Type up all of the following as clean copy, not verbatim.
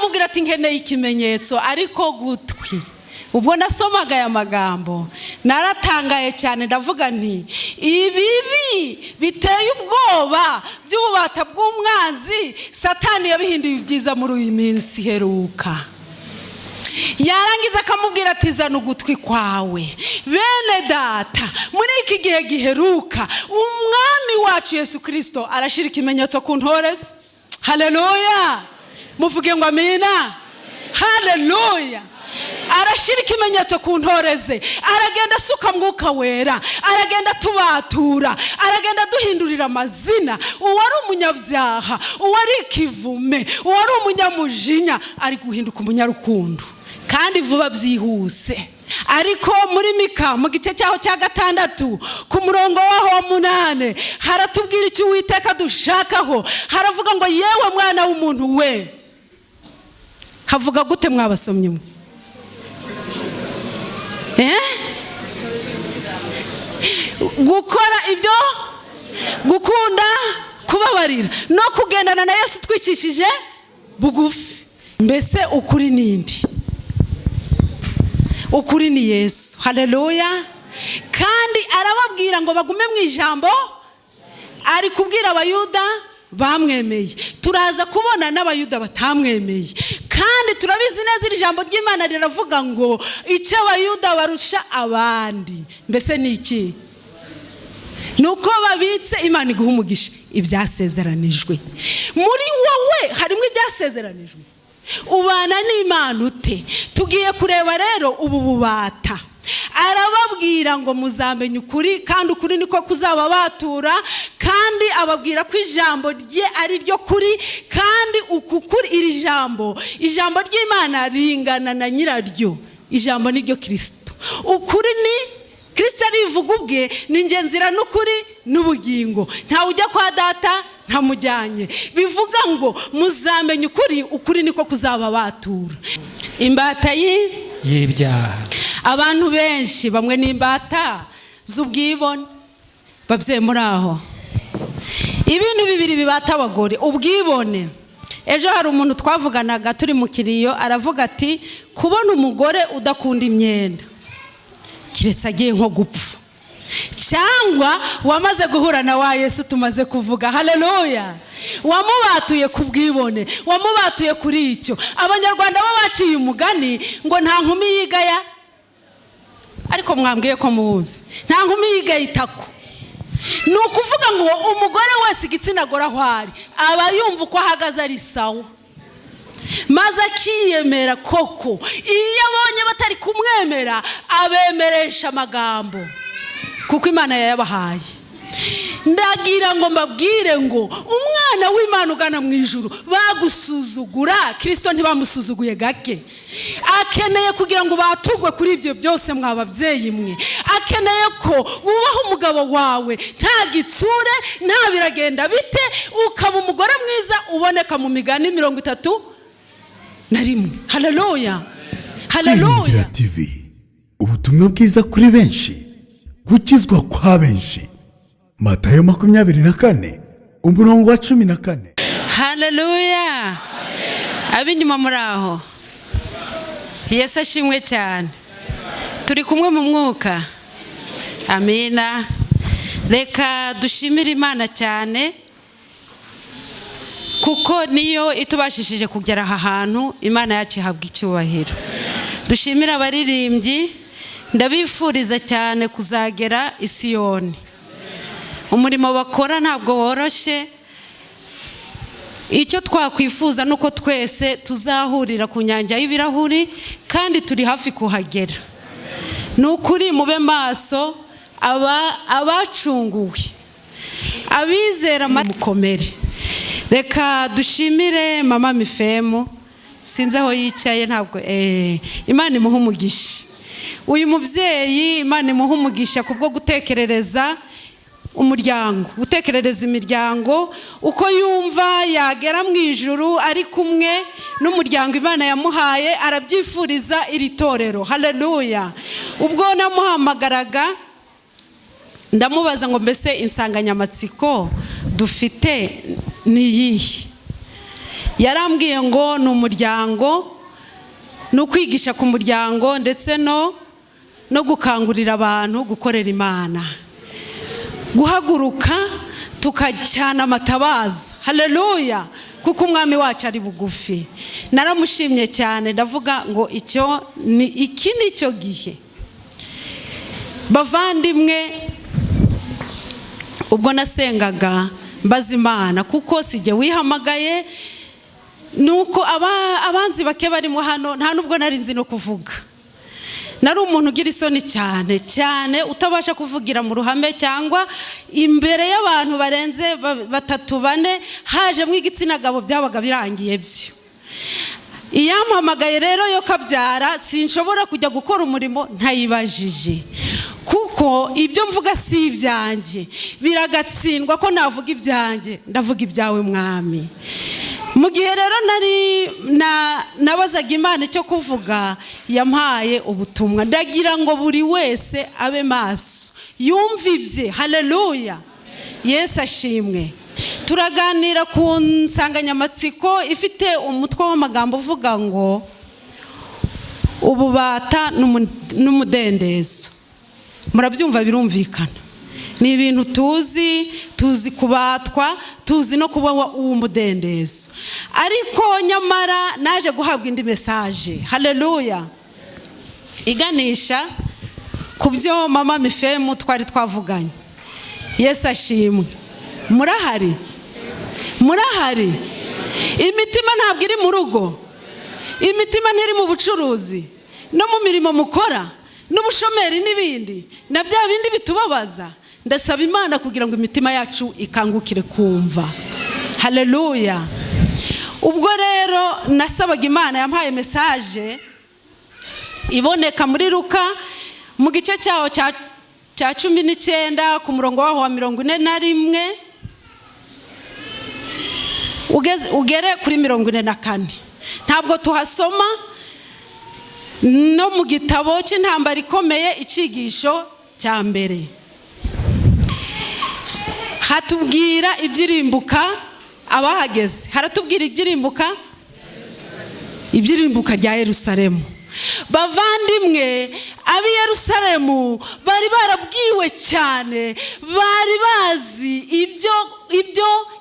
Aramubwira ati: "Nkeneye ikimenyetso." Ariko gutwi, ubwo nasomaga aya magambo naratangaye cyane, ndavuga nti: "Ibibi biteye ubwoba by'ububata bw'umwanzi, Satani yabihinduye ibyiza muri iyi minsi iheruka." Yarangiza akamubwira ati: "Zana ugutwi kwawe." Bene data, muri iki gihe giheruka Umwami wacu Yesu Kirisito arashyira ikimenyetso ku ntore ze. Haleluya! Muvuge ngo amina. Haleluya! Arashyira ikimenyetso ku ntore ze, aragenda asuka Mwuka Wera, aragenda atubatura, aragenda aduhindurira amazina. Uwari umunyabyaha, uwari ikivume, uwari umunyamujinya ari guhinduka umunyarukundo, kandi vuba byihuse. Ariko muri Mika, mu gice cyaho cya 6, ku murongo waho wa 8, haratubwira icyo Uwiteka dushakaho. Haravuga ngo: "Yewe mwana w'umuntu we." Havuga gute, mwabasomyi mwe? Eh? Gukora ibyo, gukunda kubabarira no kugendana na Yesu twicishije bugufi. Mbese ukuri nindi? Ukuri ni Yesu. Haleluya! Kandi arababwira ngo bagume mu ijambo. Ari kubwira Abayuda bamwemeye, turaza kubona n'Abayuda batamwemeye. Kandi turabizi neza, iri jambo ry'Imana riravuga ngo icyo Abayuda barusha abandi mbese ni iki? Ni uko babitse, Imana iguha umugisha, ibyasezeranijwe. Muri wowe harimo ibyasezeranijwe? Ubana n'Imana ute? Tugiye kureba rero ubu bubata. Arababwira ngo: "Muzamenye ukuri, kandi ukuri niko kuzaba batura." Kandi ababwira ko ijambo rye ari ryo kuri. Kandi uku kuri, iri jambo, ijambo ry'Imana ringana na nyiraryo. Ijambo ni ryo Kirisito, ukuri ni Kirisito. Arivuga ubwe: "Ni nzira n'ukuri n'ubugingo, ntawe ujya kwa Data ntamujyanye." Bivuga ngo muzamenye ukuri, ukuri niko kuzaba batura. Imbata y'ibyaha. Abantu benshi, bamwe ni imbata z'ubwibone. Babyeyi muri aho, ibintu bibiri bibata abagore: ubwibone. Ejo hari umuntu twavuganaga turi mu kiriyo, aravuga ati: "Kubona umugore udakunda imyenda, keretse agiye nko gupfa cyangwa wamaze guhura na wa Yesu tumaze kuvuga." Haleluya! Wamubatuye ku bwibone, wamubatuye kuri icyo. Abanyarwanda bo baciye umugani ngo: "Nta nkumi yigaya." Ariko mwambwiye ko muwuzi. "Nta nkumi yigaya itako." Ni ukuvuga ngo umugore wese, igitsina gore, aho ari aba yumva uko ahagaze ari sawa, maze akiyemera koko. Iyo abonye batari kumwemera, abemeresha amagambo, kuko Imana yayabahaye. Ndagira ngo mbabwire ngo umwana w'Imana ugana mu ijuru, bagusuzugura, Kirisito ntibamusuzuguye gake. Akeneye kugira ngo batugwe kuri ibyo byose. Mwa babyeyi mwe, akeneye ko wubaha umugabo wawe nta gitsure, nta biragenda bite, ukaba umugore mwiza uboneka mu Migani 31. Haleluya, haleluya! Kwiringira TV, ubutumwa bwiza kuri benshi, gukizwa kwa benshi. Matayo 24, umurongo wa 14. Haleluya! Ab'inyuma muri aho, Yesu ashimwe cyane. Turi kumwe mu mwuka, amina. Reka dushimire Imana cyane, kuko niyo itubashishije kugera aha hantu. Imana yacu ihabwa icyubahiro. Dushimire abaririmbyi. Ndabifuriza cyane kuzagera i Siyoni. Umurimo bakora ntabwo woroshye. Icyo twakwifuza ni uko twese tuzahurira ku nyanja y'ibirahuri, kandi turi hafi kuhagera. Ni ukuri, mube maso. Abacunguwe, abizera, mukomere. Reka dushimire mama Mifemu, sinzi aho yicaye, ntabwo. Imana imuha umugisha uyu mubyeyi, Imana imuha umugisha kubwo gutekerereza umuryango, gutekerereza imiryango uko yumva yagera mu ijuru ari kumwe n'umuryango Imana yamuhaye. Arabyifuriza iri torero. Haleluya! Ubwo namuhamagaraga, ndamubaza ngo: "Mbese insanganyamatsiko dufite ni iyihe?" Yarambwiye ngo ni umuryango, ni ukwigisha ku muryango, ndetse no gukangurira abantu gukorera Imana, guhaguruka tukacana amatabaza. Haleluya! Kuko Umwami wacu ari bugufi. Naramushimye cyane, ndavuga ngo icyo ni iki, ni cyo gihe. Bavandimwe, ubwo nasengaga mbaza Imana, kuko si jye wihamagaye, ni uko abanzi bake barimo hano. Nta nubwo nari nzi no kuvuga. Nari umuntu ugira isoni cyane cyane, utabasha kuvugira mu ruhame cyangwa imbere y'abantu barenze batatu, bane. Hajemo igitsina gabo, byabaga birangiye byo. Iyampamagaye rero yo kabyara, sinshobora kujya gukora umurimo ntayibajije, kuko ibyo mvuga si ibyanjye. Biragatsindwa ko navuga ibyanjye. Ndavuga ibyawe, Mwami. Mu gihe rero nari nabazaga Imana icyo kuvuga, yampaye ubutumwa. Ndagira ngo buri wese abe maso, yumve ibye. Haleluya! Yesu ashimwe. Turaganira ku nsanganyamatsiko ifite umutwe w'amagambo uvuga ngo ububata n'umudendezo. Murabyumva, birumvikana, ni ibintu tuzi. Tuzi kubatwa, tuzi no kuba uw'umudendezo, ariko nyamara naje guhabwa indi message, haleluya, iganisha ku byo mama Mifemu twari twavuganye. Yesu ashimwe. Murahari? Murahari? Imitima ntabwo iri mu rugo, imitima ntiri mu bucuruzi no mu mirimo mukora n'ubushomeri n'ibindi na bya bindi bitubabaza. Ndasaba Imana kugira ngo imitima yacu ikangukire kumva. Haleluya! Ubwo rero nasabaga Imana, yampaye message iboneka muri Luka mu gice cyaho cya 19, ku murongo waho wa 41 ugere kuri 44. Ntabwo tuhasoma. No mu gitabo cy'Intambara Ikomeye, icyigisho cya mbere, hatubwira iby'irimbuka. Abahageze, haratubwira iby'irimbuka rya Yerusalemu. Bavandimwe, ab'i Yerusalemu bari barabwiwe cyane, bari bazi ibyo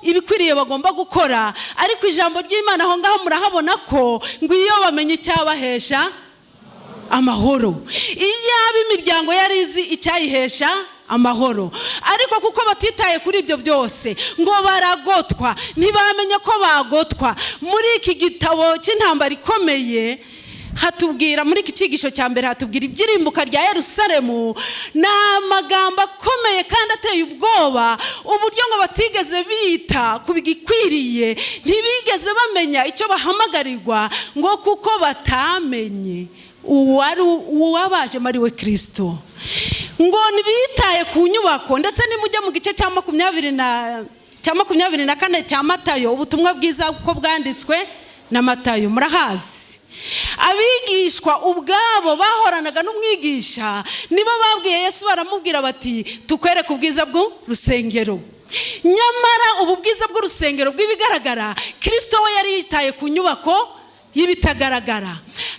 ibikwiriye bagomba gukora, ariko ijambo ry'Imana aho ngaho murahabona ko ngo iyo bamenye icyabahesha amahoro, iyaba imiryango yari izi icyayihesha amahoro. Ariko kuko batitaye kuri ibyo byose, ngo baragotwa, ntibamenye ko bagotwa. Muri iki gitabo cy'Intambara Ikomeye hatubwira, muri iki cyigisho cya mbere hatubwira iby'irimbuka rya Yerusalemu. Ni amagambo akomeye kandi ateye ubwoba, uburyo ngo batigeze bita ku bigikwiriye, ntibigeze bamenya icyo bahamagarirwa, ngo kuko batamenye uwari uwabajemo ari we Kirisito. Ngo ntibitaye ku nyubako. Ndetse nimujya mu gice cya 24 cya Matayo, ubutumwa bwiza uko bwanditswe na Matayo, murahazi. Abigishwa ubwabo bahoranaga n'umwigisha nibo babwiye Yesu, baramubwira bati: "Tukwereke ubwiza bw'urusengero." Nyamara ubu bwiza bw'urusengero bw'ibigaragara, Kirisito we yari yitaye ku nyubako y'ibitagaragara.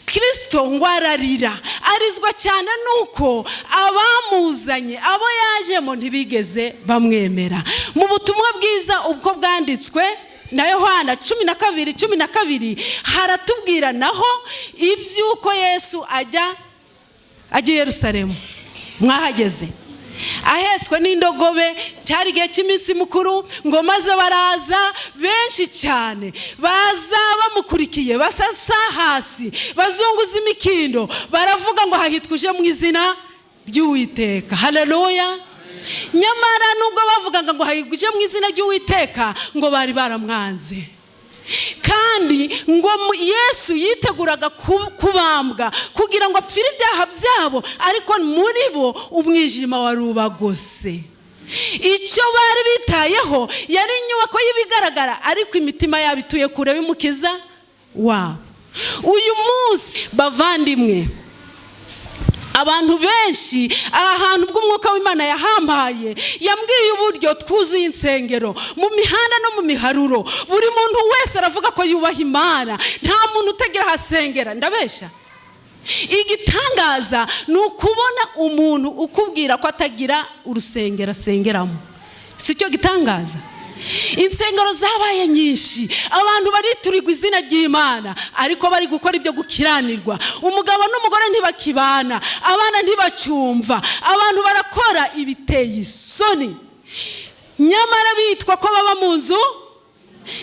Kirisito ngo ararira, arizwa cyane nuko abamuzanye, abo yajemo, ntibigeze bamwemera. Mu butumwa bwiza ubwo bwanditswe na Yohana 12:12, haratubwira naho iby'uko Yesu ajya i Yerusalemu. Mwahageze? Ahetswe n'indogobe, cyari igihe cy'iminsi mikuru. Ngo maze baraza benshi cyane, baza bamukurikiye, basasa hasi, bazunguza imikindo, baravuga ngo: "Hahirwa uje mu izina ry'Uwiteka." Haleluya! Nyamara nubwo bavugaga ngo hahirwa uje mu izina ry'Uwiteka, ngo bari baramwanze. Kandi ngo Yesu yiteguraga kubambwa kugira ngo apfire ibyaha byabo, ariko muri bo umwijima wari ubagose. Icyo bari bitayeho yari inyubako y'ibigaragara, ariko imitima yabo ituye kure y'Umukiza wabo. Uyu munsi, bavandimwe, Abantu benshi aha hantu ubwo Umwuka w'Imana yahambaye, yambwiye uburyo twuzuye insengero mu mihanda no mu miharuro. Buri muntu wese aravuga ko yubaha Imana, nta muntu utagira ahasengera. Ndabesha? Igitangaza ni ukubona umuntu ukubwira ko atagira urusengero asengeramo. Si cyo gitangaza? Insengero zabaye nyinshi, abantu bariturirwa izina ry'Imana, ariko bari gukora ibyo gukiranirwa. Umugabo n'umugore ntibakibana, abana ntibacyumva, abantu barakora ibiteye isoni, nyamara bitwa ko baba mu nzu.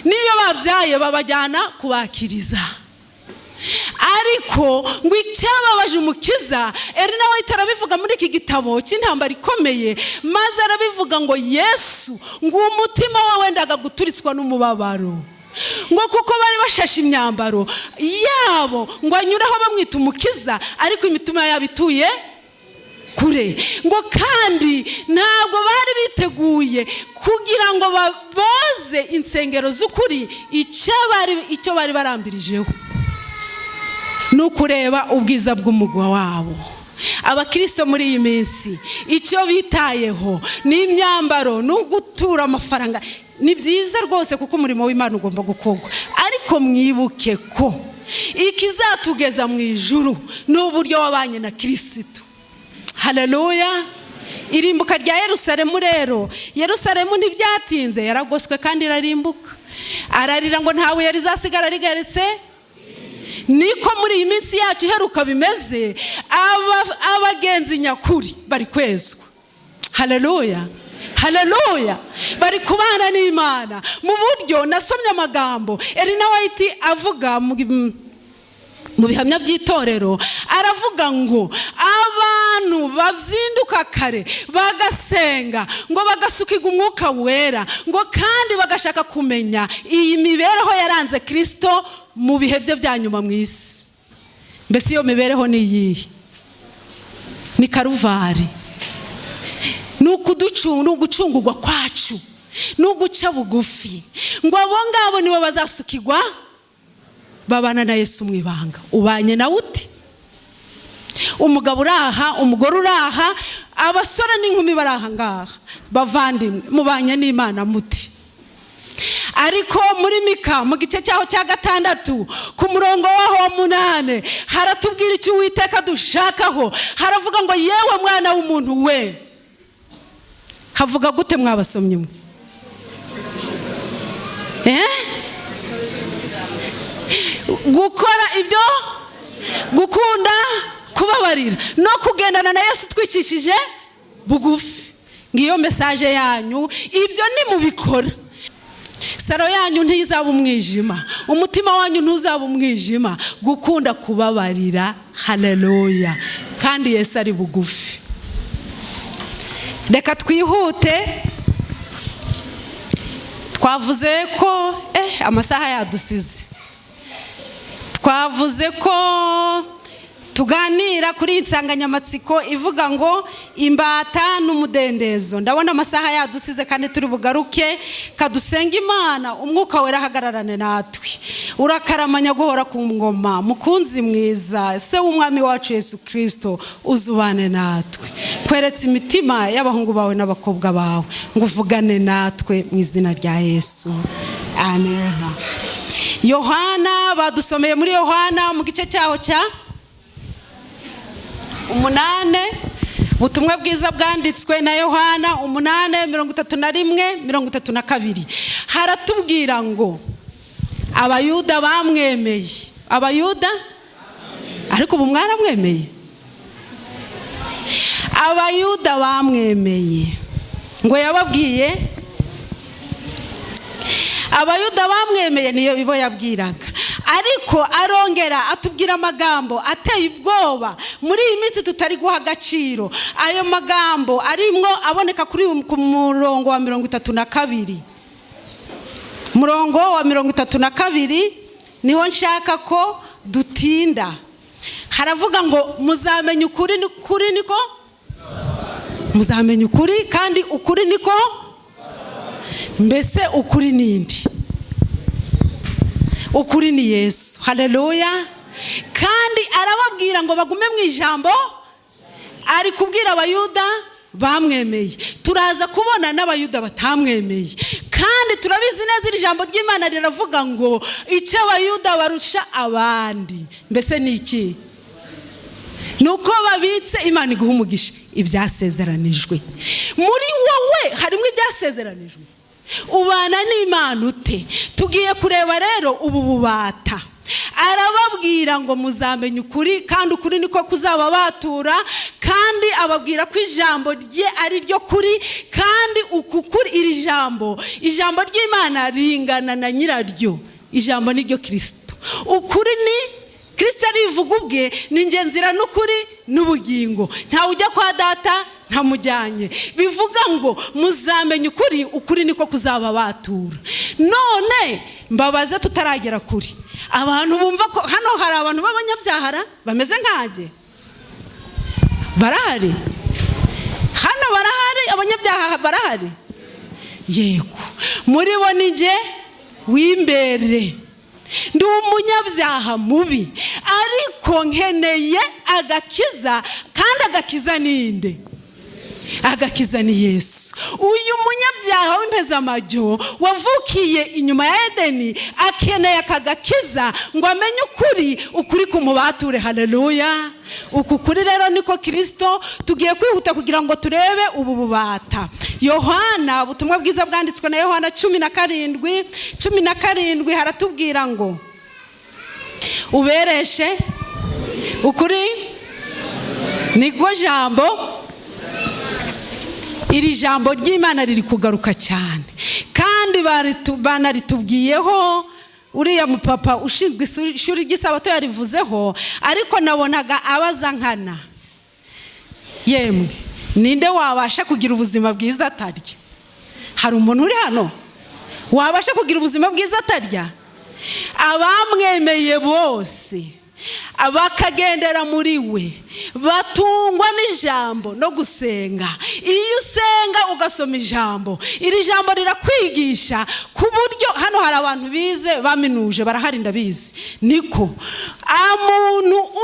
N'iyo babyaye babajyana kubakiriza. Ariko ngo icyababaje Umukiza, Ellen White arabivuga muri iki gitabo cy'Intambara Ikomeye, maze arabivuga ngo Yesu ngo umutima we wendaga guturitswa n'umubabaro, ngo kuko bari bashashe imyambaro yabo ngo anyureho bamwita Umukiza, ariko imitima yabo ituye kure, ngo kandi ntabwo bari biteguye kugira ngo boze insengero z'ukuri. Icyo bari barambirijeho ni ukureba ubwiza bw'umugwa wabo. Abakirisito muri iyi minsi icyo bitayeho ni imyambaro, ni ugutura amafaranga. Ni byiza rwose, kuko umurimo w'Imana ugomba gukorwa, ariko mwibuke ko ikizatugeza mu ijuru ni uburyo wabanye na Kirisitu. Haleluya! Irimbuka rya Yerusalemu rero, Yerusalemu ntibyatinze yaragoswe kandi irarimbuka. Ararira ngo ntawe yari izasigara rigaretse. Niko muri iyi minsi yacu iheruka bimeze. Abagenzi nyakuri bari kwezwa. Haleluya, haleluya! Bari kubana n'Imana mu buryo nasomye amagambo Ellen White avuga mu Bihamya by'Itorero. Aravuga ngo abantu bazinduka kare bagasenga, ngo bagasukirwa Umwuka Wera, ngo kandi bagashaka kumenya iyi mibereho yaranze Kirisito mu bihe bye bya nyuma mu isi. Mbese iyo mibereho ni iyihe? Ni Karuvari, ni ugucungurwa kwacu, ni uguca bugufi. Ngo abo ngabo nibo bazasukirwa, babana na Yesu mu ibanga. Ubanye nawe uti? Umugabo uraha, umugore uraha, abasore n'inkumi bari aha ngaha, bavandimwe, mubanye n'Imana muti? Ariko muri Mika, mu gice cyaho cya 6, ku murongo waho wa 8, haratubwira icyo Uwiteka dushakaho. Haravuga ngo: "Yewe mwana w'umuntu we." Havuga gute, mwabasomyi mwe? Eh? Gukora ibyo, gukunda kubabarira no kugendana na Yesu twicishije bugufi. Ngiyo message yanyu. Ibyo nimubikora, saro yanyu ntizaba umwijima, umutima wanyu ntuzaba umwijima. Gukunda kubabarira, haleluya! Kandi Yesu ari bugufi. Reka twihute. Twavuze ko amasaha yadusize. Twavuze ko tuganira kuri iyi nsanganyamatsiko ivuga ngo imbata n'umudendezo. Ndabona amasaha yadusize kandi turi bugaruke. Kadusenga Imana, Umwuka Wera ahagararane natwe. Urakaramanya guhora ku ngoma, mukunzi mwiza, se w'Umwami wacu Yesu Kirisito, uzubane natwe. Kweretse imitima y'abahungu bawe n'abakobwa bawe ngo uvugane natwe mu izina rya Yesu, amen. Yohana, badusomeye muri Yohana mu gice cyaho cya 8. Ubutumwa bwiza bwanditswe na Yohana 8, 31, 32, haratubwira ngo Abayuda bamwemeye. Abayuda, ariko ubu mwaramwemeye? Abayuda bamwemeye, ngo yababwiye, Abayuda bamwemeye, niyo bo yabwiraga. Ariko arongera atubwira amagambo ateye ubwoba muri iyi minsi tutari guha agaciro. Ayo magambo arimwo aboneka kuri ku murongo wa 32. Murongo wa 32 niho nshaka ko dutinda. Haravuga ngo: "Muzamenya ukuri, kuri niko muzamenya ukuri, kandi ukuri niko." Mbese ukuri nindi? Ukuri ni Yesu. Haleluya! Kandi arababwira ngo bagume mu ijambo. Ari kubwira Abayuda bamwemeye, turaza kubona n'Abayuda batamwemeye. Kandi turabizi neza, iri jambo ry'Imana riravuga ngo icyo Abayuda barusha abandi mbese ni iki? Ni uko babitse, Imana iguha umugisha, ibyasezeranijwe. Muri wowe harimo ibyasezeranijwe? Ubana n'Imana ute? Tugiye kureba rero ubu bubata. Arababwira ngo muzamenye ukuri, kandi ukuri niko kuzaba batura. Kandi ababwira ko ijambo rye ari ryo kuri, kandi uku kuri, iri jambo, ijambo ry'Imana ringana na nyiraryo. Ijambo ni ryo Kirisito, ukuri ni Kirisito. Arivuga ubwe: "Ni nzira n'ukuri n'ubugingo, ntawe ujya kwa Data ntamujyanye." Bivuga ngo muzamenye ukuri, ukuri niko kuzaba batura. None mbabaze, tutaragera kuri abantu bumva ko hano hari abantu b'abanyabyahara bameze nkanjye, barahari hano? Barahari? Abanyabyaha barahari? Yego. Muri bo ni njye w'imbere, ndi umunyabyaha mubi, ariko nkeneye agakiza. Kandi agakiza ninde? Agakiza ni Yesu. Uyu munyabyaha w'impezamajyo wavukiye inyuma ya Edeni akeneye aka gakiza ngo amenye ukuri, ukuri kumubature. Haleluya! Uku kuri rero niko Kirisito. Tugiye kwihuta kugira ngo turebe ubu bubata. Yohana, ubutumwa bwiza bwanditswe na Yohana 17, 17, haratubwira ngo ubereshe ukuri niko jambo. Iri jambo ry'Imana riri kugaruka cyane, kandi banaritubwiyeho. Uriya mupapa ushinzwe ishuri ry'Isabato yarivuzeho, ariko nabonaga abaza nkana: "Yemwe, ninde wabasha kugira ubuzima bwiza atarya? Hari umuntu uri hano wabasha kugira ubuzima bwiza atarya?" Abamwemeye bose bakagendera muri we batungwa n'ijambo no gusenga. Iyo usenga ugasoma ijambo, iri jambo rirakwigisha ku buryo hano hari abantu bize, baminuje, barahari, ndabizi. Niko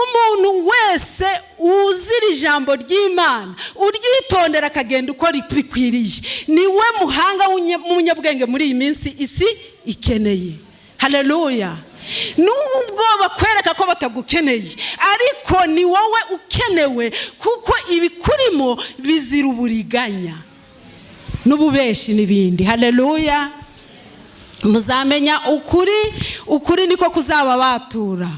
umuntu wese uzira ijambo ry'Imana, uryitondera, akagenda uko bikwiriye, niwe muhanga w'umunyabwenge muri iyi minsi isi ikeneye. Haleluya! Nubwo bakwereka ko batagukeneye, ariko ni wowe ukenewe, kuko ibikurimo bizira uburiganya n'ububeshi n'ibindi. Haleluya! Muzamenya ukuri, ukuri niko kuzaba batura.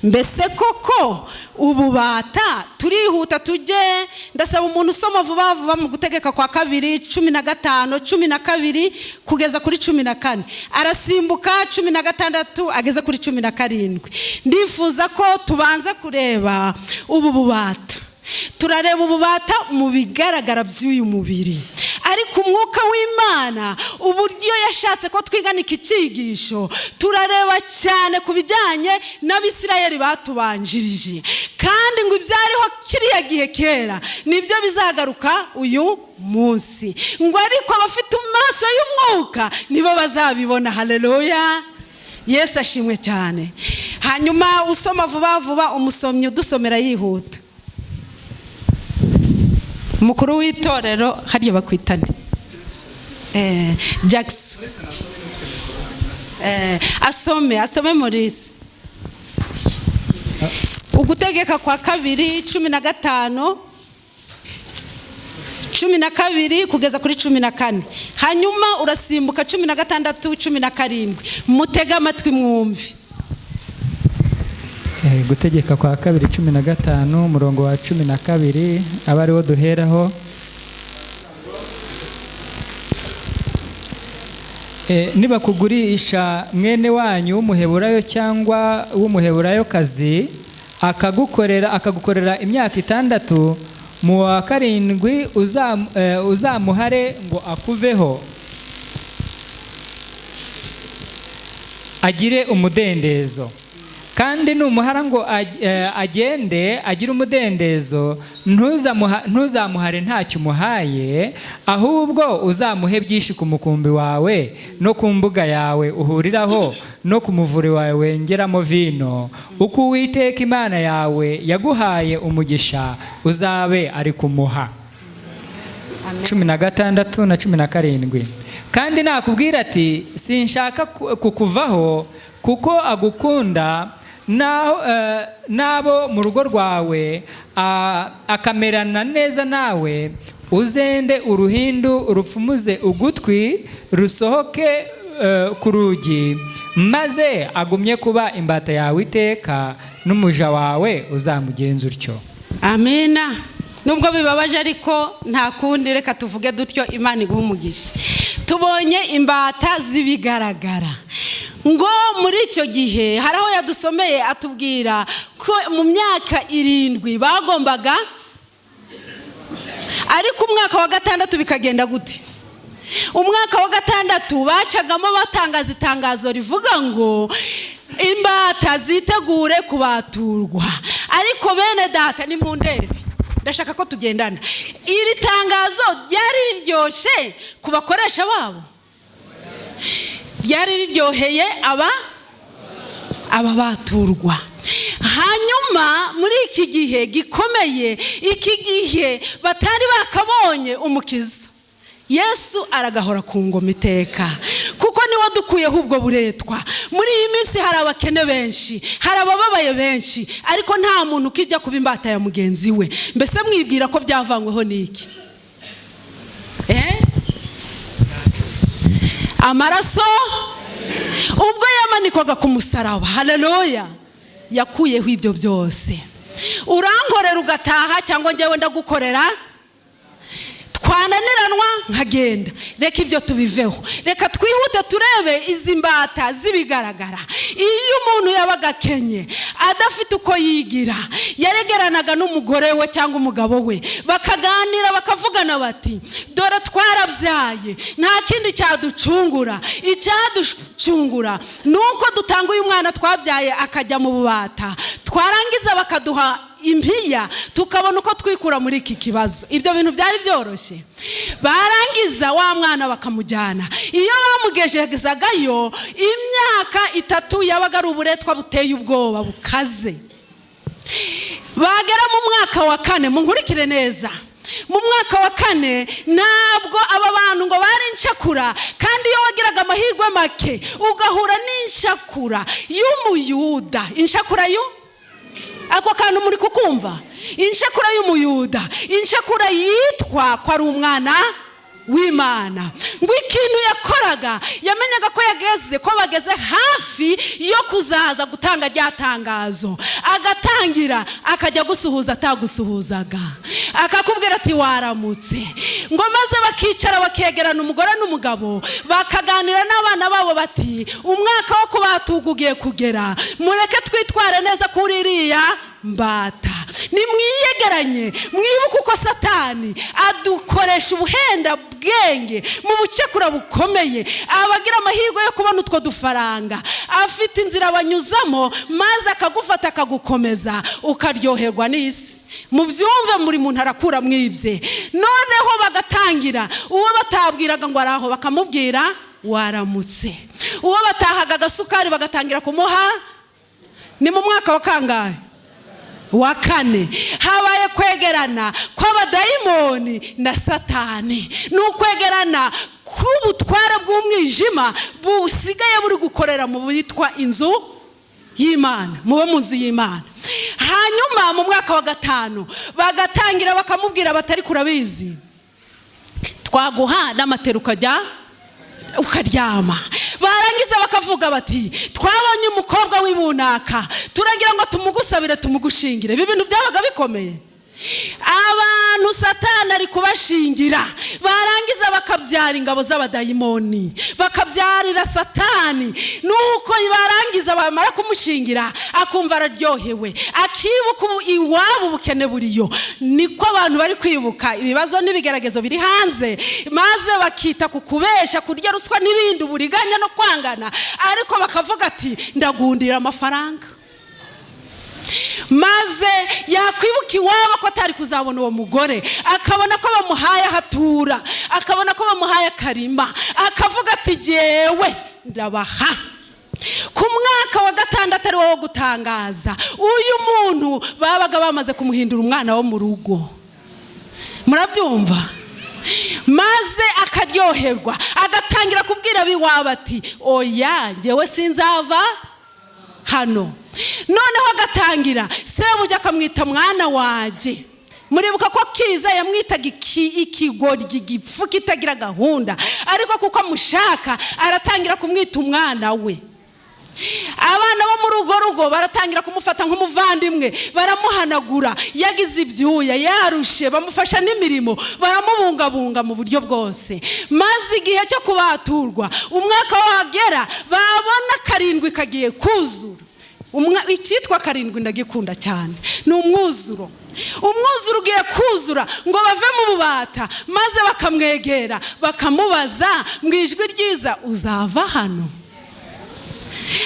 Mbese koko ububata, turihuta tujye. Ndasaba umuntu usoma vuba vuba mu Gutegeka kwa Kabiri 15, 12 kugeza kuri 14. Arasimbuka 16 ageze kuri 17. Ndifuza ko tubanza kureba ubu bubata. Turareba ububata mu bigaragara by'uyu mubiri, ariko umwuka w'Imana uburyo yashatse ko twigana iki cyigisho, turareba cyane ku bijyanye n'Abisirayeli batubanjirije. Kandi ngo ibyariho kiriya gihe kera nibyo bizagaruka uyu munsi, ngo ariko abafite amaso y'umwuka nibo bazabibona. Haleluya! Yesu ashimwe cyane. Hanyuma usoma vuba vuba, umusomyi udusomera yihuta, umukuru w'itorero hariya bakwitane Jackson, asome Maurice, Ugutegeka kwa Kabiri 15, 12 kugeza kuri 14. Hanyuma urasimbuka 16, 17. Mutege amatwi mwumve. Gutegeka kwa Kabiri 15, umurongo wa 12 aba ariwo duheraho. Nibakugurisha mwene wanyu w'Umuheburayo cyangwa w'Umuheburayokazi, akagukorera imyaka 6, mu wa karindwi uzamuhare ngo akuveho agire umudendezo. Kandi numuhara ngo agende agire umudendezo, ntuzamuhare ntacyo umuhaye, ahubwo uzamuhe byinshi ku mukumbi wawe no ku mbuga yawe uhuriraho no ku muvure wawe wengeramo vino. Uko Uwiteka Imana yawe yaguhaye umugisha, uzabe ari kumuha. 16 na 17. Kandi nakubwira ati: "Sinshaka kukuvaho," kuko agukunda naho n'abo mu rugo rwawe, akamerana neza nawe, uzende uruhindu urupfumuze ugutwi, rusohoke ku rugi, maze agumye kuba imbata yawe iteka, n'umuja wawe uzamugenza utyo. Amina. Nubwo bibabaje, ariko nta kundi, reka tuvuge dutyo. Imana iguha umugisha. Tubonye imbata z'ibigaragara. Ngo muri icyo gihe hari aho yadusomeye atubwira ko mu myaka 7 bagombaga, ariko umwaka wa gatandatu bikagenda gute? Umwaka wa gatandatu bacagamo batangaza itangazo rivuga ngo imbata zitegure kubaturwa. Ariko bene data, ni mu ndebe, ndashaka ko tugendana. Iri tangazo ryari riryoshye ku bakoresha babo? Ryari riryoheye aba baturwa. Hanyuma muri iki gihe gikomeye, iki gihe batari bakabonye umukiza Yesu, aragahora ku ngoma iteka, kuko niwe dukuyeho ubwo buretwa. Muri iyi minsi hari abakene benshi, hari abababaye benshi, ariko nta muntu ukijya kuba imbata ya mugenzi we. Mbese mwibwira ko byavanyweho n'iki? Eh? Amaraso ubwo yamanikwaga ku musaraba, haleluya, yakuyeho ibyo byose. Urankorera ugataha, cyangwa njyewe ndagukorera, twananiranwa nkagenda. Reka ibyo tubiveho, reka twihute turebe izi mbata z'ibigaragara. Iyo umuntu yabaga akenye, adafite uko yigira, yaregeranaga n'umugore we cyangwa umugabo we, bakaganira, bakavugana bati: "Dore twarabyaye, nta kindi cyaducungura. Icyaducungura ni uko dutanga uyu mwana twabyaye akajya mu bubata, twarangiza bakaduha impiya, tukabona uko twikura muri iki kibazo." Ibyo bintu byari byoroshye. Barangiza wa mwana bakamujyana. Iyo bamugejezagayo, imyaka 3 yabaga ari uburetwa buteye ubwoba, bukaze. Bagera mu mwaka wa kane, munkurikire neza, mu mwaka wa kane ntabwo aba bantu ngo bari incakura. Kandi iyo wagiraga amahirwe make ugahura n'incakura y'Umuyuda, incakura yu ako kantu muri kukumva, incakura y'Umuyuda, incakura yitwa ko ari umwana w'Imana, ngo ikintu yakoraga, yamenyaga ko yageze, ko bageze hafi yo kuzaza gutanga rya tangazo, agatangira akajya gusuhuza atagusuhuzaga, akakubwira ati: "Waramutse?" Ngo maze bakicara, bakegerana, umugore n'umugabo, bakaganira n'abana babo bati: "Umwaka wo kubatuga ugiye kugera, mureke twitware neza kuri iriya mbata. Nimwiyegeranye, mwibuke uko Satani adukoresha ubuhenda bwenge mu bucakura bukomeye." Abagira amahirwe yo kubona utwo dufaranga, afite inzira banyuzamo, maze akagufata, akagukomeza, ukaryoherwa n'isi. Mubyumve, buri muntu arakura mwibye. Noneho bagatangira, uwo batabwiraga ngo araho bakamubwira "Waramutse?" Uwo batahaga agasukari bagatangira kumuha. Ni mu mwaka wa kangahe? Wa kane. Habaye kwegerana kw'abadayimoni na Satani, ni ukwegerana k'ubutware bw'umwijima busigaye buri gukorera mu bitwa inzu y'Imana, muba mu nzu y'Imana. Hanyuma mu mwaka wa gatanu bagatangira bakamubwira batari kurabizi, twaguha n'amatera ukajya ukaryama. Barangiza bakavuga bati: "Twabonye umukobwa w'ibunaka, turagira ngo tumugusabire, tumugushingire." Ibi bintu byabaga bikomeye. Abantu Satani ari kubashingira, barangiza bakabyara ingabo z'abadayimoni, bakabyarira Satani. Nuko barangiza, bamara kumushingira, akumva araryohewe, akibuka iwabo ubukene buriyo. Niko abantu bari kwibuka ibibazo n'ibigeragezo biri hanze, maze bakita ku kubesha, kurya ruswa n'ibindi, uburiganya no kwangana, ariko bakavuga ati: "Ndagundira amafaranga." Maze yakwibuka iwabo ko atari kuzabona uwo mugore, akabona ko bamuhaye ahatura, akabona ko bamuhaye akarima, akavuga ati: "Jyewe ndabaha." Ku mwaka wa gatandatu, ari wo wo gutangaza, uyu muntu babaga bamaze kumuhindura umwana wo mu rugo. Murabyumva? Maze akaryoherwa, agatangira kubwira ab'iwabo ati: "Oya, ngewe sinzava hano." Noneho agatangira, sebuja akamwita "mwana wanjye". Muribuka ko Kiza yamwitaga ikigoryi, igipfu kitagira gahunda, ariko kuko amushaka aratangira kumwita umwana we. Abana bo muri urwo rugo baratangira kumufata nk'umuvandimwe, baramuhanagura yagize ibyuya, yarushe, bamufasha n'imirimo, baramubungabunga mu buryo bwose. Maze igihe cyo kubaturwa, umwaka wagera, babona karindwi kagiye kuzura. Icyitwa karindwi ndagikunda cyane, ni umwuzuro. Umwuzuro ugiye kuzura ngo bave mu bubata, maze bakamwegera, bakamubaza mu ijwi ryiza: "Uzava hano?"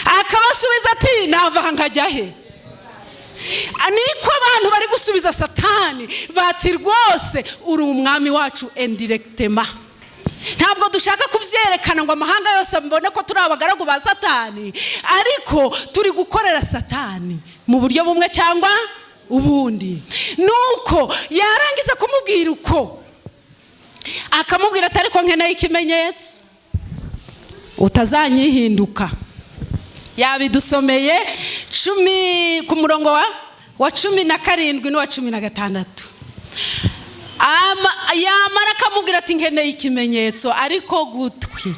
Akabasubiza ati: "Nava aha nkajya he?" Niko abantu bari gusubiza Satani bati: "Rwose uri umwami wacu indirectement. Ntabwo dushaka kubyerekana ngo amahanga yose mbone ko turi abagaragu ba Satani, ariko turi gukorera Satani mu buryo bumwe cyangwa ubundi." Nuko yarangiza kumubwira uko, akamubwira ati: "Ariko nkeneye ikimenyetso utazanyihinduka." Yabidusomeye 10 ku murongo wa 17 n'uwa 16. Yamara akamubwira ati: "Nkeneye ikimenyetso." Ariko gutwi,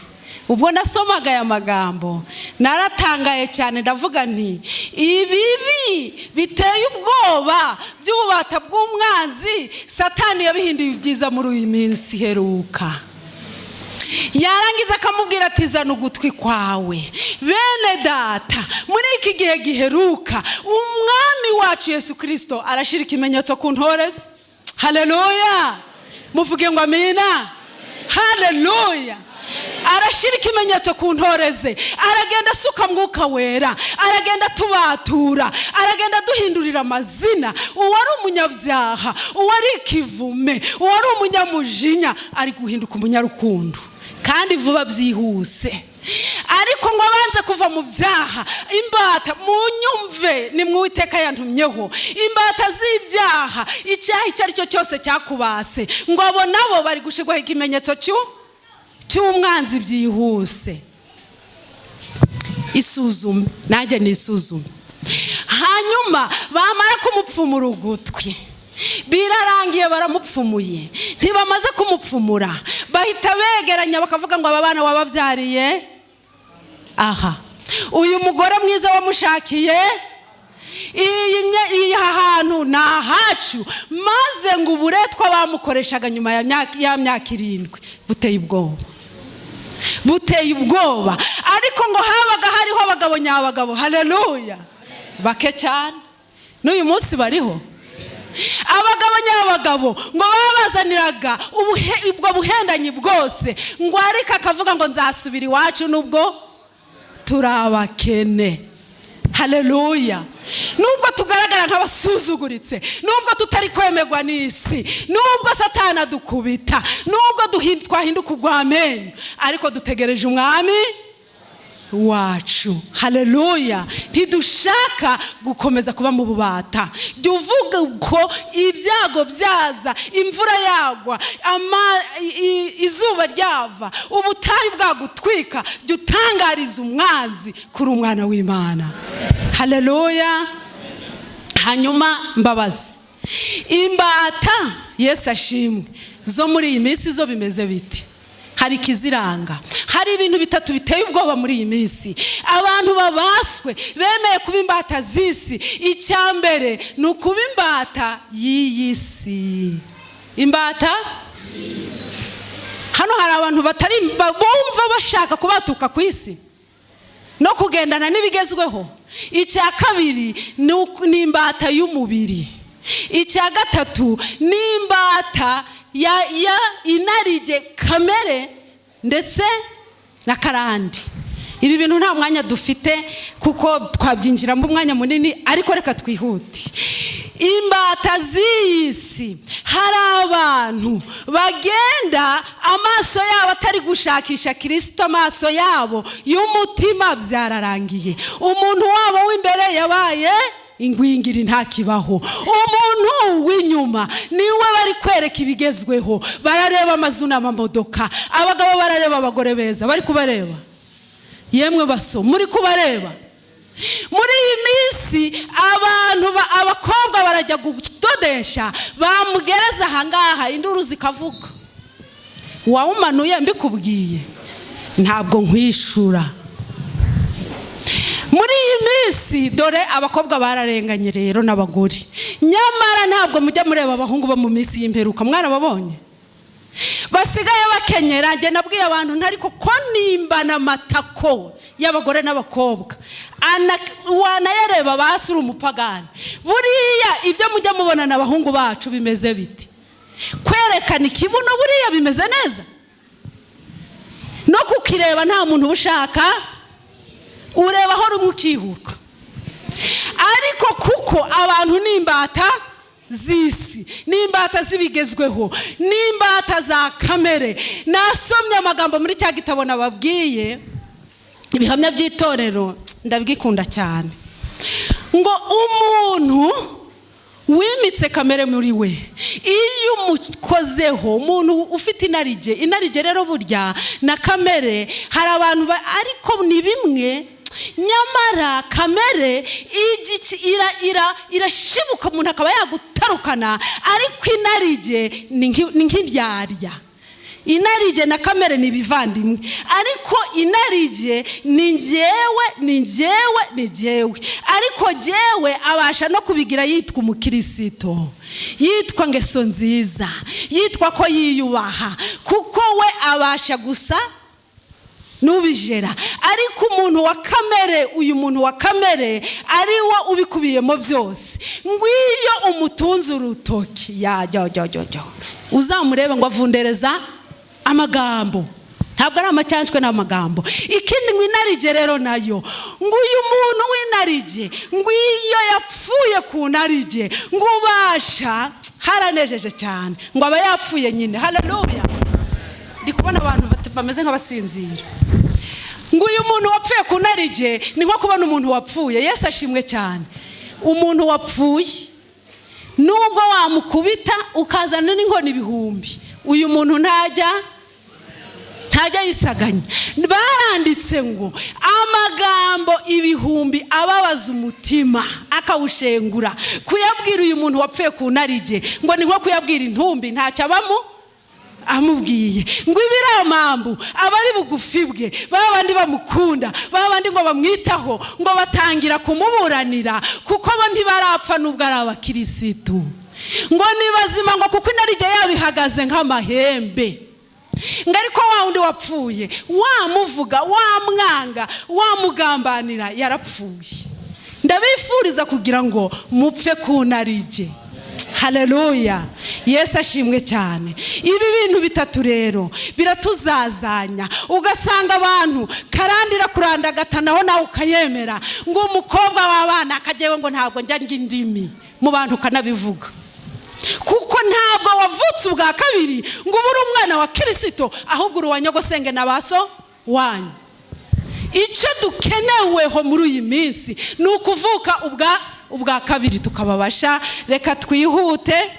ubwo nasomaga aya magambo naratangaye cyane, ndavuga nti: "Ibibi biteye ubwoba by'ububata bw'umwanzi, Satani yabihinduye ibyiza muri iyi minsi iheruka." Yarangiza akamubwira ati: "Zana ugutwi kwawe." Bene data, muri iki gihe giheruka, umwami wacu Yesu Kirisito arashyira ikimenyetso ku ntore ze. Haleluya! Muvuge ngo amina. Haleluya! Arashyira ikimenyetso ku ntore ze, aragenda asuka Mwuka Wera, aragenda atubatura, aragenda aduhindurira amazina. Uwari umunyabyaha, uwari ikivume, uwari umunyamujinya, ari guhinduka umunyarukundo, kandi vuba byihuse. Ariko ngo abanze kuva mu byaha. Imbata, munyumve, ni mu Uwiteka yantumyeho imbata z'ibyaha, icyaha icyo ari cyo cyose cyakubase, ngo abo nabo bari gushyirwaho ikimenyetso cy'umwanzi byihuse. Isuzume, nanjye nisuzume. Hanyuma bamara kumupfumura ugutwi, birarangiye, baramupfumuye. Ntibamaze kumupfumura, bahita begeranya, bakavuga ngo: "Aba bana wababyariye aha, uyu mugore mwiza wamushakiye iyi, hantu ni ahacu." Maze ngo uburetwa bamukoreshaga nyuma ya myaka 7 buteye ubwoba, buteye ubwoba. Ariko ngo habaga hariho abagabo nyabagabo, haleluya, bake cyane. N'uyu munsi bariho abagabo nyabagabo. Ngo babazaniraga ubwo buhendanyi bwose, ngo ariko akavuga ngo: "Nzasubira iwacu nubwo turi abakene." Haleluya! Nubwo tugaragara nk'abasuzuguritse, nubwo tutari kwemerwa n'isi, nubwo Satana adukubita, nubwo twahinduka urw'amenyo, ariko dutegereje umwami wacu. Haleluya! Ntidushaka gukomeza kuba mu bubata. Jya uvuga ko ibyago byaza, imvura yagwa, izuba ryava, ubutayu bwagutwika, jya utangariza umwanzi kuri umwana w'Imana. Haleluya! Hanyuma mbabazi, imbata, Yesu ashimwe, zo muri iyi minsi zo bimeze biti? Hari ikiziranga. Hari ibintu bitatu biteye ubwoba muri iyi minsi, abantu babaswe bemeye kuba imbata z'isi. Icya mbere ni ukuba imbata y'iyi si. Imbata, hano hari abantu batari bumva bashaka kubatuka ku isi no kugendana n'ibigezweho. Icya kabiri ni imbata y'umubiri. Icya gatatu ni imbata ya inarijye, kamere ndetse na karande. Ibi bintu nta mwanya dufite kuko twabyinjiramo umwanya munini, ariko reka twihute. Imbata z'iyi si, hari abantu bagenda amaso yabo atari gushakisha Kirisito, amaso yabo y'umutima byararangiye. Umuntu wabo w'imbere yabaye ingwingiri, ntakibaho. Umuntu w'inyuma niwe bari kwereka ibigezweho. Barareba amazu n'amamodoka, abagabo barareba abagore beza, bari kubareba. Yemwe baso, muri kubareba muri iyi minsi, abantu abakobwa barajya kudodesha, bamugereza ahangaha induru zikavuga. Wawumanuye mbikubwiye, ntabwo nkwishura. Muri iyi minsi dore abakobwa bararenganye rero n'abagore. Nyamara ntabwo mujya mureba abahungu bo mu minsi y'imperuka, mwarababonye basigaye bakenyera. Njye nabwiye abantu ntari ko nimba n'amatako y'abagore n'abakobwa wanayareba basi uri umupagani. Buriya ibyo mujya mubona n'abahungu bacu bimeze biti? Kwerekana ikibuno buriya bimeze neza, no kukireba nta muntu uba ushaka, ureba aho rumwe ukihuka. Ariko kuko abantu ni imbata z'isi, n'imbata z'ibigezweho, n'imbata za kamere. Nasomye amagambo muri cya gitabo nababwiye, Ibihamya by'Itorero, ndabwikunda cyane, ngo umuntu wimitse kamere muri we, iyo umukozeho, umuntu ufite inarijye, inarijye rero burya na kamere hari abantu, ariko ni bimwe. Nyamara kamere irashibuka, umuntu akaba yagutarukana, ariko inarijye ni nk'indyarya. Inarijye na kamere ni ibivandimwe, ariko inarijye ni njyewe, ni njyewe, ni njyewe. Ariko jyewe abasha no kubigira yitwa umukirisito, yitwa ngeso nziza, yitwa ko yiyubaha, kuko we abasha gusa n'ubijera. Ariko umuntu wa kamere, uyu muntu wa kamere ari wo ubikubiyemo byose, ngwiyo umutunze urutoki yajyajyajya, uzamurebe ngo avundereza amagambo, ntabwo ari amacyanshwe, ni amagambo. Ikindi ngo inarijye rero nayo, ngo uyu muntu w'inarijye, ngo iyo yapfuye ku narijye, ngo ubasha, haranejeje cyane, ngo aba yapfuye nyine. Haleluya! Ndi kubona abantu bameze nk'abasinzira. Ngo uyu muntu wapfuye ku narijye ni nko kubona umuntu wapfuye. Yesu ashimwe cyane. Umuntu wapfuye, nubwo wamukubita ukazana n'inkoni ibihumbi, uyu muntu ntajya yisaganya. Baranditse ngo amagambo ibihumbi ababaza umutima akawushengura, kuyabwira uyu muntu wapfuye ku narijye ngo ni nko kuyabwira intumbi, ntacyo abamo amubwiye. Ngo ibiramambu abari bugufi bwe, ba bandi bamukunda, ba bandi ngo bamwitaho, ngo batangira kumuburanira, kuko bo ntibarapfa nubwo ari abakirisitu, ngo ni bazima, ngo kuko inarijye yabihagaze nk'amahembe. Ngo ariko wa wundi wapfuye, wamuvuga, wamwanga, wamugambanira, yarapfuye. Ndabifuriza kugira ngo mupfe ku narijye. Haleluya! Yesu ashimwe cyane. Ibi bintu bitatu rero biratuzazanya, ugasanga abantu karandira kurandagata, naho nawe ukayemera, ngo umukobwa w'abana akajyawe, ngo ntabwo njya ndya indimi mu bantu, ukanabivuga, kuko ntabwo wavutse ubwa kabiri ngo ube uri umwana wa Kirisito, ahubwo uri uwa nyogosenge na ba so wanyu. Icyo dukeneweho muri iyi minsi ni ukuvuka ubwa kabiri, tukababasha. Reka twihute.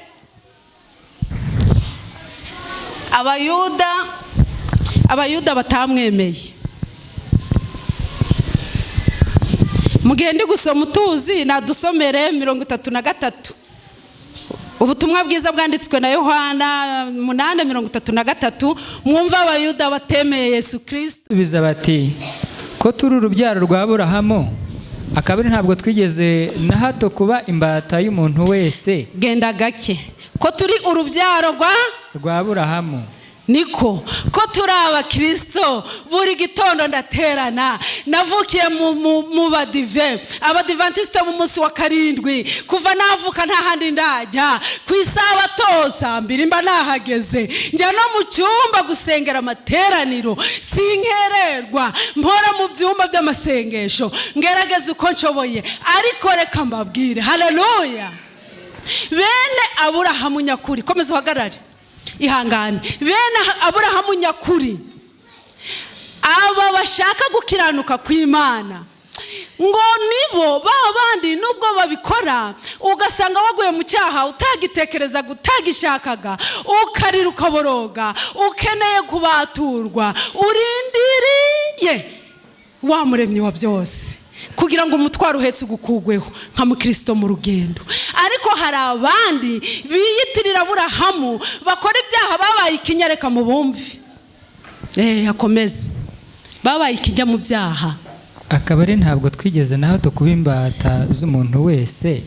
Abayuda batamwemeye, mu gihe ndi gusoma utuzi nadusomere 33, Ubutumwa bwiza bwanditswe na Yohana 8:33, mwumve Abayuda batemeye Yesu Kirisito. Subiza bati: "Ko turi urubyaro rwa Aburahamu, akaba ari ntabwo twigeze na hato kuba imbata y'umuntu wese." Genda gake. Ko turi urubyaro rwa Rwa Aburahamu. Niko ko turi abakirisito, buri gitondo ndaterana. Navukiye mu badive, abadivantisite b'umunsi wa karindwi. Kuva navuka nta handi ndajya. Ku isabato saa 2 mba nahageze, njya no mu cyumba gusengera amateraniro, sinkererwa, mpora mu byumba by'amasengesho, ngerageza uko nshoboye. Ariko reka mbabwire, haleluya, bene Aburahamu nyakuri, komeza uhagarare, ihangane. Bene Aburahamu nyakuri, aba bashaka gukiranuka kw'Imana, ngo nibo ba bandi nubwo babikora ugasanga waguye mu cyaha utagitekerezaga, utagishakaga, ukarira ukaboroga, ukeneye kubaturwa, urindiriye wa muremyi wa byose kugira ngo umutwaro uhetse ugukugweho nka mukristo mu rugendo. Ariko hari abandi biyitirira Aburahamu bakora ibyaha, babaye ikinya. Reka mubumve, akomeze. Babaye ikinya mu byaha. Akaba ari ntabwo twigeze na hato kuba imbata z'umuntu wese,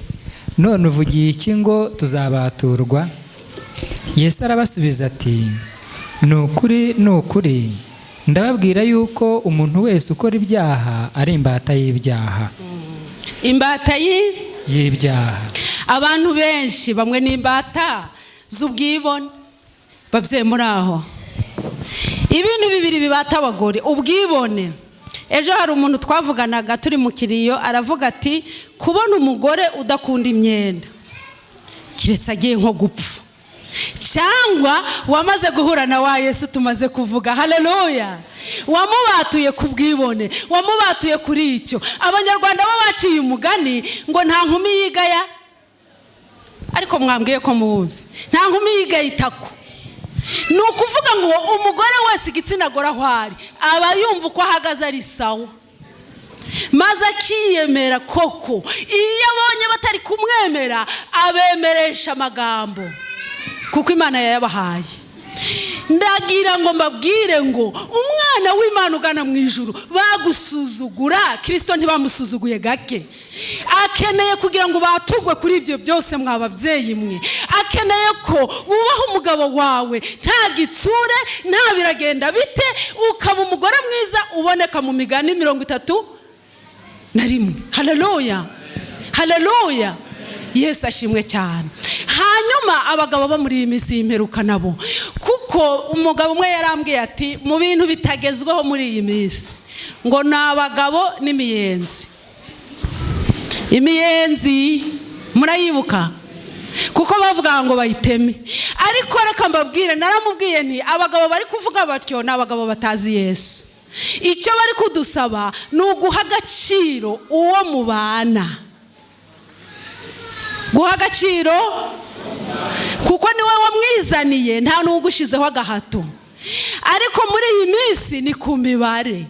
none uvugiye iki ngo tuzabaturwa? Yesu arabasubiza ati: "Ni ukuri, ni ukuri, ndababwira yuko umuntu wese ukora ibyaha ari imbata y'ibyaha." Imbata y'ibyaha. Abantu benshi bamwe ni imbata z'ubwibone. Babyeyi muri aho, ibintu bibiri bibata abagore: ubwibone. Ejo hari umuntu twavuganaga turi mu kiriyo, aravuga ati: "Kubona umugore udakunda imyenda keretse agiye nko gupfa cyangwa wamaze guhura na wa Yesu tumaze kuvuga, haleluya, wamubatuye ku bwibone, wamubatuye kuri icyo." Abanyarwanda bo baciye umugani ngo nta nkumi yigaya, ariko mwambwiye ko muwuzi, nta nkumi yigaya itako. Ni ukuvuga ngo umugore wese, igitsina gore, aho ari aba yumva uko ahagaze ari sawa, maze akiyemera koko. Iyo abonye batari kumwemera, abemeresha amagambo, kuko Imana yayabahaye. Ndagira ngo mbabwire ngo umwana w'Imana ugana mu ijuru bagusuzugura, Kirisito ntibamusuzuguye gake. Akeneye kugira ngo batugwe kuri ibyo byose. Mwa babyeyi mwe, akeneye ko wubaha umugabo wawe nta gitsure, nta biragenda bite, ukaba umugore mwiza uboneka mu Migani 31. Haleluya, haleluya, Yesu ashimwe cyane. Hanyuma abagabo bo muri iyi minsi y'imperuka nabo, kuko umugabo umwe yarambwiye ati: "Mu bintu bitagezweho muri iyi minsi ngo ni abagabo n'imiyenzi." Imiyenzi murayibuka, kuko bavuga ngo bayiteme. Ariko reka mbabwire, naramubwiye nti: "Abagabo bari kuvuga batyo ni abagabo batazi Yesu. Icyo bari kudusaba ni uguha agaciro uwo mubana, guha agaciro, kuko niwe wamwizaniye, nta n'ugushyizeho agahato." Ariko muri iyi minsi ni ku mibare.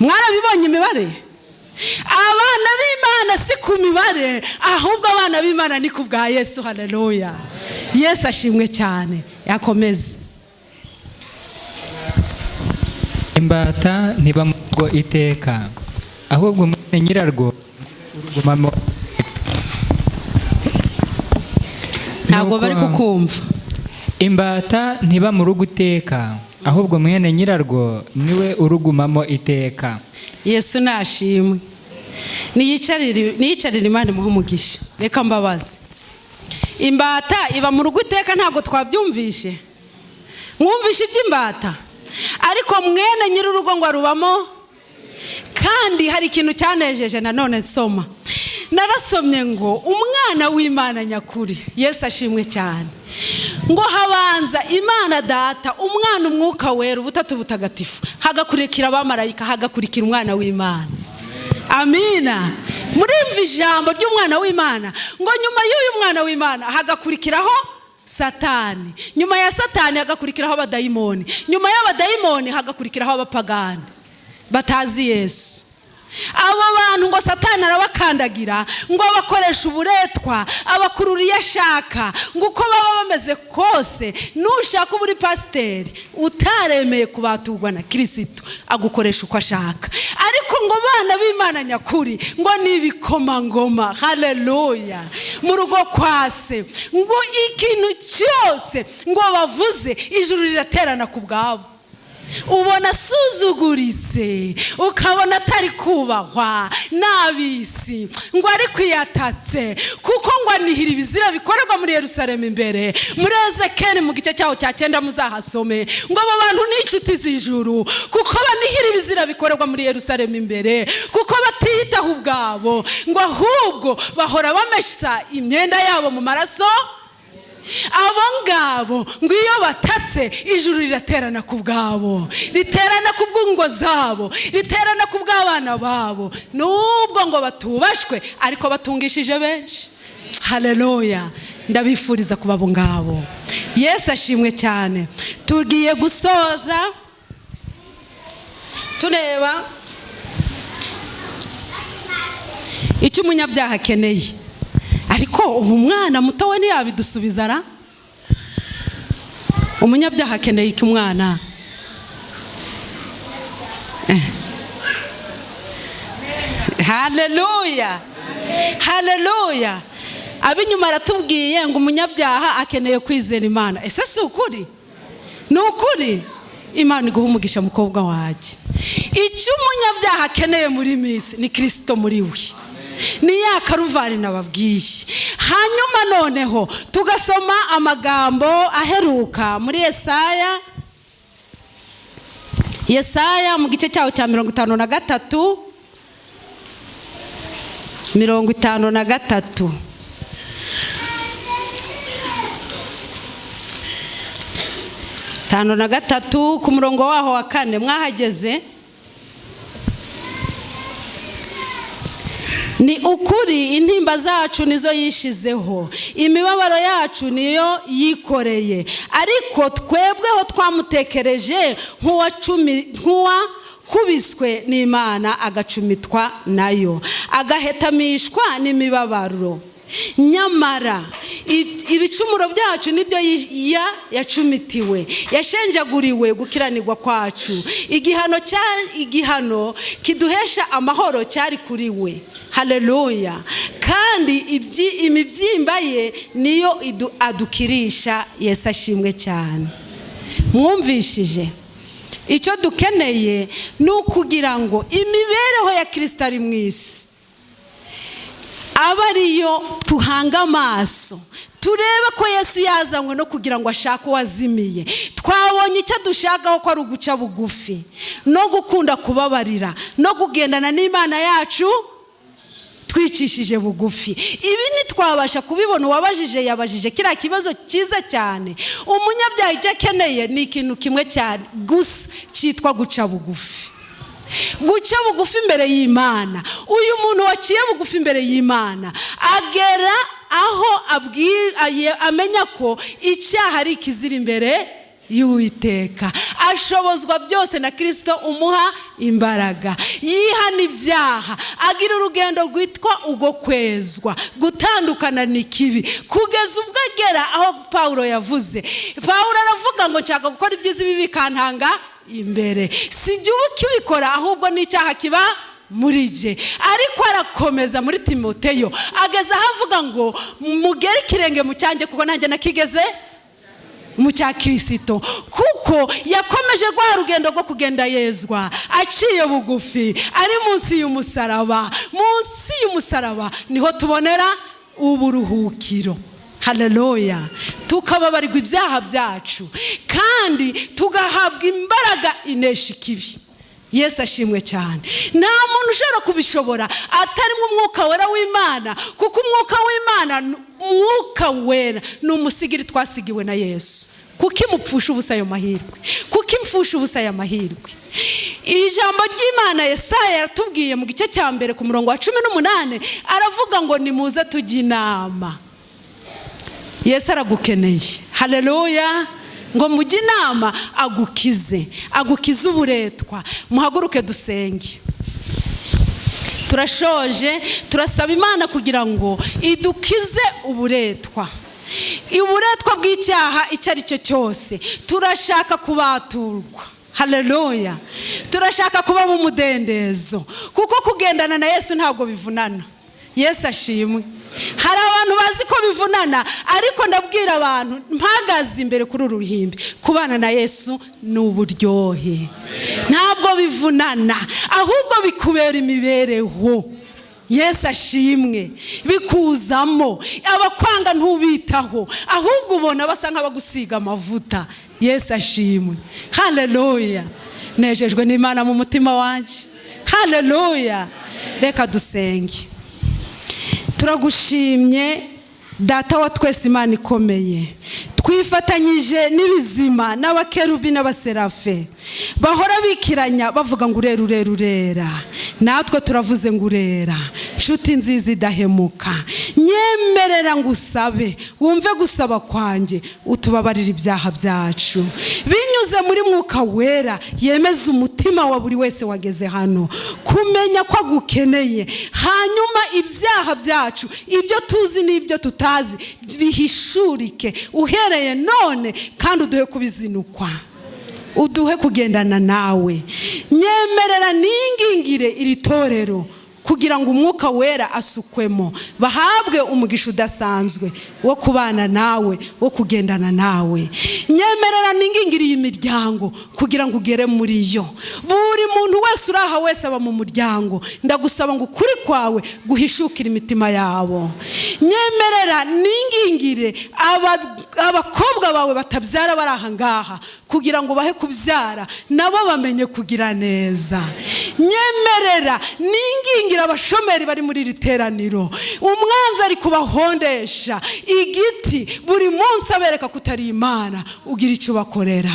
Mwarabibonye imibare. Abana b'Imana si ku mibare, ahubwo abana b'Imana ni ku bwa Yesu. Haleluya, Yesu ashimwe cyane. Yakomeze. Imbata ntiba mu rugo iteka, ahubwo mwene nyirarwo urugumamo. Ntabwo bari kukumva. Imbata ntiba mu rugo iteka, ahubwo mwene nyirarwo niwe urugumamo iteka. Yesu nashimwe. Niyicarire, Imana imuhe umugisha. Reka mbabaze, imbata iba mu rugo iteka? Ntabwo twabyumvishe. Mwumvishe iby'imbata, ariko mwene nyir'urugo ngo arubamo. Kandi hari ikintu cyanejeje nanone nsoma. Narasomye ngo umwana w'Imana nyakuri, Yesu ashimwe cyane, ngo habanza Imana Data, Umwana, Umwuka Wera, ubutatu butagatifu, hagakurikira abamarayika, hagakurikira umwana w'Imana. Amina. Murimva ijambo ry'umwana w'Imana, ngo nyuma y'uyu mwana w'Imana hagakurikiraho Satani, nyuma ya Satani hagakurikiraho abadayimoni, nyuma y'abadayimoni hagakurikiraho abapagani batazi Yesu. Abo bantu ngo Satani arabakandagira, ngo abakoresha uburetwa, abakurura iyo ashaka, ngo uko baba bameze kose. Nushaka uba uri pasiteri utaremeye kubaturwa na Kirisito, agukoresha uko ashaka. Ariko ngo bana b'Imana nyakuri ngo ni ibikomangoma, haleluya, mu rugo kwa se. Ngo ikintu cyose ngo bavuze, ijuru riraterana ku bwabo. Ubona asuzuguritse, ukabona atari kubahwa n'ab'isi, ngo ari kwiyatatse, kuko ngo anihira ibizira bikorerwa muri Yerusalemu imbere. Muri Ezekeri mu gice cyaho cya 9 muzahasome, ngo abo bantu ni inshuti z'ijuru, kuko banihira ibizira bikorerwa muri Yerusalemu imbere, kuko batiyitaho ubwabo, ngo ahubwo bahora bamesa imyenda yabo mu maraso. Abo ngabo ngo iyo batatse, ijuru riraterana ku bwabo, riterana ku bw'ingo zabo, riterana ku bw'abana babo. Nubwo ngo batubashwe, ariko batungishije benshi. Haleluya! Ndabifuriza kuba abo ngabo. Yesu ashimwe cyane. Tugiye gusoza tureba icyo umunyabyaha akeneye. Ariko ubu umwana muto we ntiyabidusubiza ra? Umunyabyaha akeneye iki umwana? Haleluya, haleluya! Ab'inyuma aratubwiye ngo umunyabyaha akeneye kwizera Imana. Ese si ukuri? Ni ukuri. Imana iguha umugisha, mukobwa wanjye. Icyo umunyabyaha akeneye muri minsi ni Kirisito muri we, ni ya Karuvari nababwiye. Hanyuma noneho tugasoma amagambo aheruka muri Yesaya. Yesaya mu gice cyaho cya 53, 53. 53 ku murongo waho wa 4. Mwahageze? Ni ukuri intimba zacu nizo yishizeho, imibabaro yacu niyo yikoreye, ariko twebweho twamutekereje nk'uwakubiswe n'Imana, agacumitwa nayo, agahetamishwa n'imibabaro. Nyamara ibicumuro byacu nibyo yacumitiwe, yashenjaguriwe gukiranirwa kwacu. Igihano kiduhesha amahoro cyari kuri we. Haleluya! Kandi imibyimba ye niyo adukirisha. Yesu ashimwe cyane. Mwumvishije? Icyo dukeneye ni ukugira ngo imibereho ya Kirisito ari mu isi aba ariyo tuhanga amaso, turebe ko Yesu yazanywe no kugira ngo ashake uwazimiye. Twabonye icyo dushakaho ko ari uguca bugufi no gukunda kubabarira no kugendana n'Imana yacu twicishije bugufi. Ibi ntitwabasha kubibona. Uwabajije yabajije kiriya kibazo cyiza cyane. Umunyabyaha icyo akeneye ni ikintu kimwe cyane gusa cyitwa guca bugufi. Guca bugufi imbere y'Imana. Uyu muntu waciye bugufi imbere y'Imana agera aho amenya ko icyaha ari ikizira imbere y'Uwiteka. Ashobozwa byose na Kirisito umuha imbaraga. Yihana ibyaha, agira urugendo rwitwa ubwo kwezwa, gutandukana n'ikibi, kugeza ubwo agera aho Pawulo yavuze. Pawulo aravuga ngo nshaka gukora ibyiza, ibi bikantanga imbere. Si jye uba ukibikora, ahubwo n'icyaha kiba muri jye. Ariko arakomeza muri Timoteyo, ageze aho avuga ngo mugere ikirenge mu cyanjye, kuko nanjye nakigeze mu cya Kirisito. Kuko yakomeje rwa rugendo rwo kugenda yezwa, aciye bugufi, ari munsi y'umusaraba. Munsi y'umusaraba niho tubonera uburuhukiro. Haleluya! Tukababarirwa ibyaha byacu kandi tugahabwa imbaraga inesha ikibi. Yesu ashimwe cyane. Nta muntu ushobora kubishobora atarimo umwuka wera w'Imana, kuko umwuka w'Imana, umwuka wera ni umusigiri twasigiwe na Yesu. Kuki mupfusha ubusa ayo mahirwe? Kuki mfusha ubusa aya mahirwe? Ijambo ry'Imana Yesaya yaratubwiye mu gice cya 1 ku murongo wa 18, aravuga ngo nimuze tujye inama. Yesu aragukeneye. Haleluya! Ngo mujye inama agukize, agukize uburetwa. Muhaguruke dusenge. Turashoje, turasaba Imana kugira ngo idukize uburetwa, uburetwa bw'icyaha icyo ari cyo cyose. Turashaka kubaturwa. Haleluya! Turashaka kuba mu mudendezo, kuko kugendana na Yesu ntabwo bivunana. Yesu ashimwe. Hari abantu bazi ko bivunana, ariko ndabwira abantu mpagaze imbere kuri uru ruhimbi, kubana na Yesu ni uburyohe, ntabwo bivunana, ahubwo bikubera imibereho. Yesu ashimwe. Bikuzamo, abakwanga ntubitaho, ahubwo ubona basa nk'abagusiga amavuta. Yesu ashimwe. Haleluya! Nejejwe n'Imana mu mutima wanjye. Haleluya! Reka dusenge. Turagushimye, Data wa twese, Imana ikomeye. Twifatanyije n'ibizima n'abakerubi n'abaserafe bahora bikiranya bavuga ngo: "Urera, urera, urera." Natwe turavuze ngo: "Urera, nshuti nziza idahemuka." Nyemerera ngo usabe, wumve gusaba kwanjye, utubabarire ibyaha byacu binyuze muri Mwuka Wera. Yemeza umutima wa buri wese wageze hano kumenya ko agukeneye, hanyuma ibyaha byacu, ibyo tuzi n'ibyo tutazi, bihishurike uhereye none, kandi uduhe kubizinukwa, uduhe kugendana nawe. Nyemerera ningingire iri torero kugira ngo Umwuka Wera asukwemo, bahabwe umugisha udasanzwe wo kubana nawe, wo kugendana nawe. Nyemerera ningingire iyi miryango kugira ngo ugere muri yo. Buri muntu wese uri aha wese aba mu muryango. Ndagusaba ngo ukuri kwawe guhishukire imitima yabo. Nyemerera ningingire abakobwa bawe batabyara bari aha ngaha kugira ngo bahe kubyara, nabo bamenye kugira neza. Nyemerera ningingire abashomeri bari muri iri teraniro. Umwanzi ari kubahondesha igiti buri munsi, abereka ko utari Imana ugira icyo ubakorera.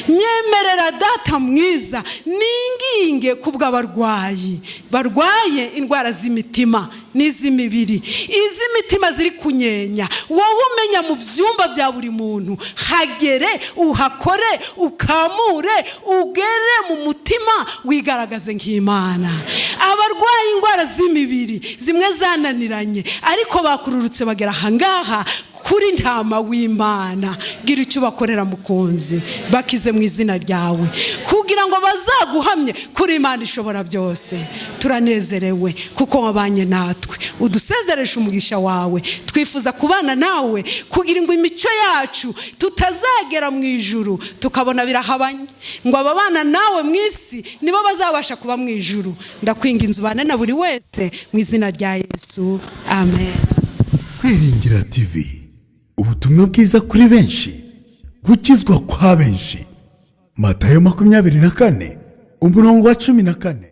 Nyemerera, Data mwiza, ninginge kubw'abarwayi barwaye indwara z'imitima n'iz'imibiri, iz'imitima ziri kunyenya. Wowe umenya mu byumba bya buri muntu, hagere, uhakore, ukamure, ugere mu mutima, wigaragaze nk'Imana. Abarwaye indwara z'imibiri zimwe zananiranye ariko bakururutse bagera ahangaha kuri Ntama w'Imana, gira icyo ubakorera, mukunzi, bakize mu izina ryawe kugira ngo bazaguhamye kuri Imana ishobora byose. Turanezerewe kuko wabanye natwe, udusezeresha umugisha wawe. Twifuza kubana nawe kugira ngo imico yacu tutazagera mu ijuru tukabona birahabanye, ngo ababana nawe mu isi nibo bazabasha kuba mu ijuru. Ndakwinginze ubane na buri wese mu izina rya Yesu, amen. Kwiringira TV, ubutumwa bwiza kuri benshi, gukizwa kwa benshi. Matayo 24 umurongo wa 14.